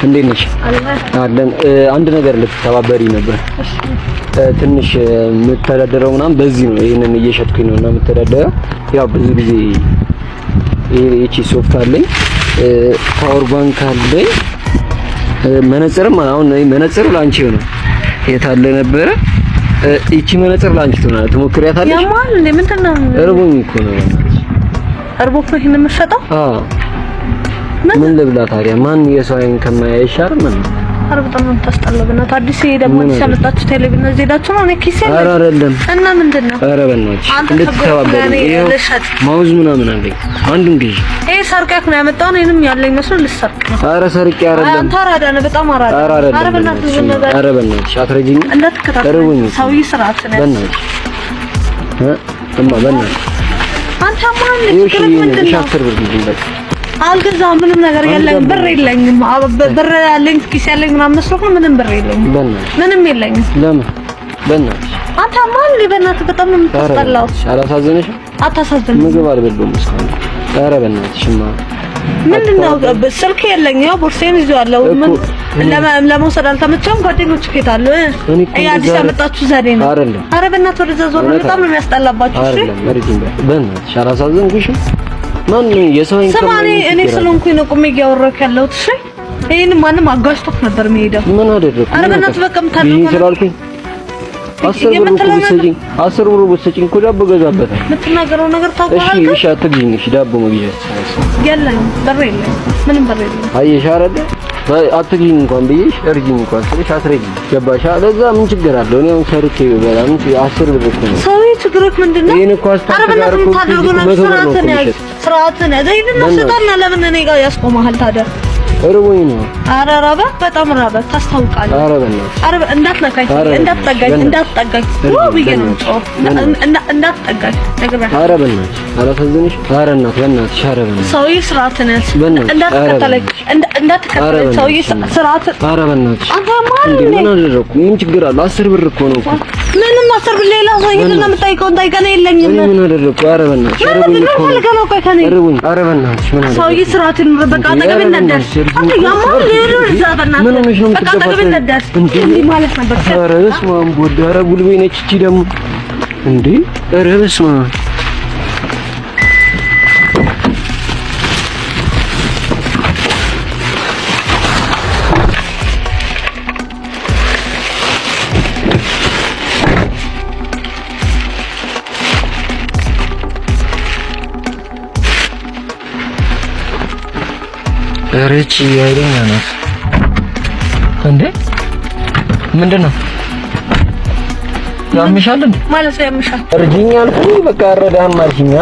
እንዴት ነሽ? አለን። አንድ ነገር ልትተባበሪ ነበር። ትንሽ የምተዳደረው ምናምን በዚህ ነው። ይሄንን እየሸጥኩኝ ነው እና የምተዳደረው ያው ብዙ ጊዜ ይሄ ሶፍት አለኝ፣ power bank አለኝ፣ መነጽርም አሁን መነጽሩ ላንቺ ነው። የታለ ነበረ? ይቺ መነጽር ላንቺ ትሆናለች። ትሞክሪያታለሽ? ያማል እንዴ? ምንድን ነው? እርቦኝ እኮ ነው። እርቦክ ነው ይሄን የምትሸጠው? አዎ። ምን ልብላ ታዲያ? ማን የሰው አይን ከማያይ አይሻልም? ምን ኧረ በጣም ነው የምታስጠላው። በእናትህ አዲስ ይሄ ደግሞ አዲስ ያመጣችሁ ቴሌቪዥን እዚህ ሄዳችሁ ነው? እኔ ኪሴ ኧረ አይደለም። እና ምንድን ነው? ኧረ በእናትሽ እንድትተባበሪ mouse ምናምን አለኝ። አንዱን ግዢ። ይሄ ሰርቀህ ነው ያመጣው። እኔንም ያለኝ መስሎ ልሰርቅ ነው። ኧረ ሰርቄ አይደለም። አንተ አራዳ ነህ፣ በጣም አራዳ። ኧረ በእናትህ ዝም በል። ኧረ በእናትሽ አትረጂኝም። እንዳትከታተል ሰውዬ፣ ስርዓት ነው። በእናትሽ እማ፣ በእናትሽ አንተ ማን ችግር ምንድን ነው? 10 ብር ግዢኝ በቃ። አልገዛም። ምንም ነገር የለኝም፣ ብር የለኝም። ብር ያለኝ ኪስ ያለኝ ምናምን መስሎህ ነው። ምንም ብር የለኝም፣ ምንም የለኝም። ለምን? በእናትሽ አንተ ማን? በእናትህ በጣም ነው የምታስጠላው። አላሳዝንሽም? አታሳዝንም። ምግብ አልበላሁም እስካሁን። ኧረ በእናትሽማ ምንድን ነው? ስልክ የለኝ፣ ያው ቦርሳዬን ይዤዋለሁ። ለመውሰድ አልተመቸም። ጓደኞች ከየት አሉ? ይሄ አዲስ ያመጣችሁ ዘዴ ነው። ኧረ በእናትህ ወደዛ ዞር። በጣም ነው የሚያስጠላባችሁ። እሺ በእናትሽ አላሳዘንኩሽም? ማን የሰው ስማ፣ እኔ ስለሆንኩኝ ነው ቁሜ እያወራሁ ያለሁት። እሺ ይሄን ማንም አጋጭቶት ነበር የሚሄደው። ምን አደረኩ? ኧረ በእናትህ በቃ የምታደርገው ስላልኩኝ 10 ብር እኮ ብትሰጪኝ፣ 10 ብር ብትሰጪኝ እኮ ዳቦ እገዛበታለሁ። የምትናገረው ነገር ታውቀዋለህ። እሺ፣ እሺ፣ አትግዢኝ። እሺ፣ ዳቦ መግዣ የለኝም፣ ብር የለኝም፣ ምንም ብር የለኝም። አየሽ አይደለ? አትግዢኝ እንኳን ብዬሽ እርጂኝ እንኳን ስልሽ አትረጂኝ። ገባሽ? ለዛ ምን ችግር አለው? እኔ አሁን ሰርቼ ብበላ ምን 10 ብር እኮ ነው። ሰውዬ ችግርህ ምንድን ነው? ይሄን እኮ አስፓልት ጋር እኮ ስርዓትን ያዝ፣ ስርዓትን ያዝ። ይሄንን ስጠና ለምን እኔ ጋር ያስቆመሃል ታዲያ? እርቦኝ ነው። ኧረ ራበህ፣ በጣም ራበህ፣ ታስታውቃለህ። ኧረ በእናትሽ፣ ኧረ እንዳትነካኝ፣ እንዳትጠጋኝ፣ እንዳትጠጋኝ ብዬ ነው የምጮኸው። እንዳትጠጋኝ ነግሬሃለሁ። ኧረ በእናትሽ አላሳዝንሽ። ኧረ እናት በእናትሽ፣ ኧረ በእናትሽ ሰውዬ ስርዓትን ያዝ። እንዳትከተለኝ፣ እንዳትከተለኝ ሰውዬ ስርዓትን። ኧረ በእናትሽ አንተ ማን ምን አደረኩ? ምን ችግር አለው? 10 ብር እኮ ነው እኮ። ምንም 10 ብር ሌላ ሰው ይሄንን ነው የምጠይቀው። እንዳይቀነ የለኝም። እኔ ምን አደረኩ? ኧረ በእናትሽ ምን ፈልገህ ነው? ቆይ ከእኔ እርቦኝ። ኧረ በእናትሽ ምን አደረኩ? ሰውዬ ስርዓትን በቃ አጠገቤ እንዳትደርስ። አንተ ያማል እዛ በእናትህ ምን ሆነሽ ነው በቃ አጠገቤ እንዳትደርስ። እንዲህ ማለት ነበር። ኧረ በስመ አብ ወልድ። ኧረ ጉልቤ ነች እቺ ደግሞ እንዴ! ኧረ በስመ አብ። ኧረ ይህቺ ኃይለኛ ናት እንዴ! ምንድን ነው ያምሻል እንዴ? ማለት ነው ያምሻል። እርጂኝ አልኩኝ። በቃ አልረዳህም አልሽኝ።